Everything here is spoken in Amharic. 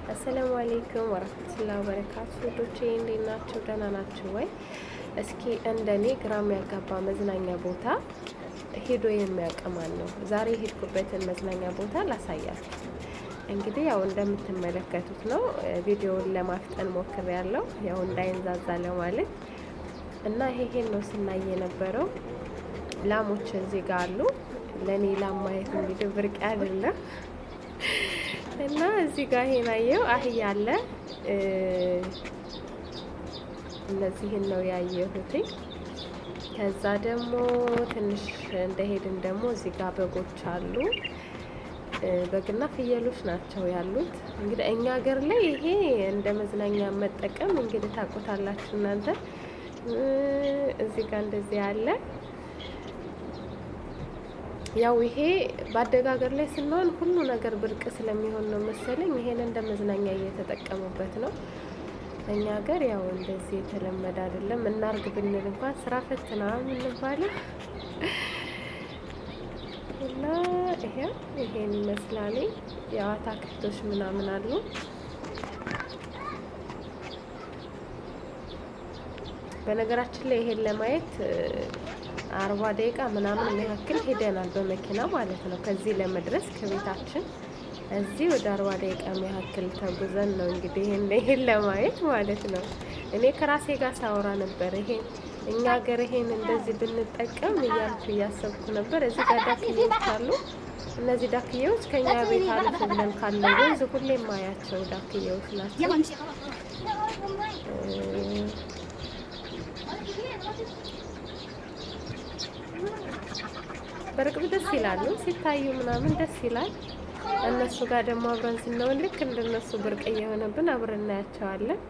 السلام عليكم ورحمة الله وبركاته። ውዶቼ እንዴት ናችሁ? ደህና ናችሁ ወይ? እስኪ እንደኔ ግራም ያጋባ መዝናኛ ቦታ ሄዶ የሚያውቅ ማን ነው? ዛሬ የሄድኩበትን መዝናኛ ቦታ ላሳያችሁ። እንግዲህ ያው እንደምትመለከቱት ነው። ቪዲዮውን ለማፍጠን ሞክሬያለሁ፣ ያው እንዳይንዛዛ ለማለት እና ይሄን ነው ስናይ የነበረው። ላሞች እዚህ ጋር አሉ። ለእኔ ላም ማየት እንግዲህ ብርቅ አይደለም። እና እዚህ ጋር ይሄን አየው፣ አህያ አለ። እነዚህን ነው ያየሁት። ከዛ ደግሞ ትንሽ እንደሄድን ደግሞ እዚህ ጋር በጎች አሉ። በግና ፍየሎች ናቸው ያሉት። እንግዲህ እኛ ሀገር ላይ ይሄ እንደ መዝናኛ መጠቀም እንግዲህ ታውቁታላችሁ እናንተ። እዚህ ጋር እንደዚህ አለ። ያው ይሄ በአደጋገር ላይ ስንሆን ሁሉ ነገር ብርቅ ስለሚሆን ነው መሰለኝ ይሄን እንደ መዝናኛ እየተጠቀሙበት ነው። እኛ ሀገር ያው እንደዚህ የተለመደ አይደለም። እናርግ ብንል እንኳን ስራ ፈትና የምንባለው። እና ይሄ ይሄን ይመስላል። ያው አታክልቶች ምናምን አሉ። በነገራችን ላይ ይሄን ለማየት 40 ደቂቃ ምናምን የሚያክል ሄደናል በመኪና ማለት ነው። ከዚህ ለመድረስ ከቤታችን እዚህ ወደ 40 ደቂቃ የሚያክል ተጉዘን ነው እንግዲህ ይሄን ለማየት ማለት ነው። እኔ ከራሴ ጋር ሳወራ ነበር፣ ይሄን እኛ ሀገር ይሄን እንደዚህ ብንጠቀም እያልኩ እያሰብኩ ነበር። እዚህ ጋር ዳክዬዎች አሉ። እነዚህ ዳክዬዎች ከኛ ቤት አልፍ ብለን ካለው ወንዝ ሁሌም ማያቸው ዳክዬዎች ናቸው። በርግጥ ደስ ይላሉ ሲታዩ ምናምን ደስ ይላል። እነሱ ጋር ደግሞ አብረን ስንሆን ልክ እንደነሱ ብርቅ እየሆነብን አብረን እናያቸዋለን።